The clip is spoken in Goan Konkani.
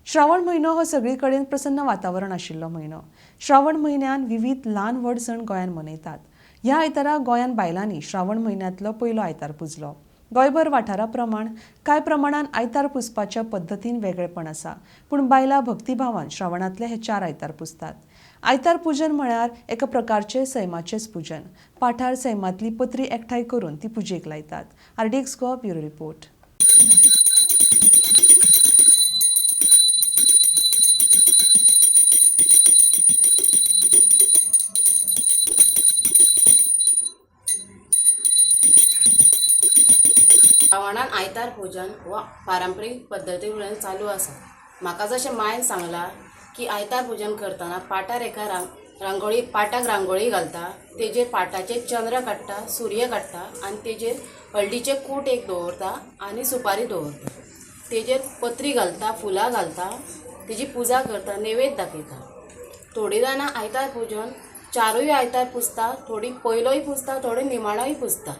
श्रावण म्हयनो हो सगळी कडेन प्रसन्न वातावरण आशिल्लो म्हयनो. श्रावण म्हयन्यान विविध ल्हान व्हड सण गोंयांत मनयतात. ह्या आयतारा गोंयांत बायलांनी श्रावण म्हयन्यांतलो पयलो आयतार पुजलो. गोंयभर वाठारा प्रमाण कांय प्रमाणान आयतार पुजपाच्या पद्दतीन वेगळेपण आसा, पूण बायलां भक्तिभावान श्रावणांतले हे 4 आयतार पुजतात. आयतार पुजन म्हळ्यार एका प्रकारचें सैमाचेंच पुजन. पाठार सैमांतली पत्री एकठांय करून ती पुजेक लायतात. RDX Goa bureau report. श्रावणान आयतार पुजन हो पारंपरीक पद्दती वयल्यान चालू आसा. म्हाका जशें मांयन सांगलां की आयतार पुजन करतना पाटार एका रांगोळी पाटाक रांगोळी घालता, तेजेर पाटाचेर चंद्र काडटा, सूर्य काडटा आनी तेजेर हळदीचें कूट एक दवरता आनी सुपारी दवरता, तेजेर पत्री घालता, फुलां घालता, तेजी पुजा करता, नैवेद्य दाखयता. थोडीं जाणां आयतार पुजन 4 आयतार पुजता, थोडीं पयलोय पुजता, थोडीं निमाणोय पुजता.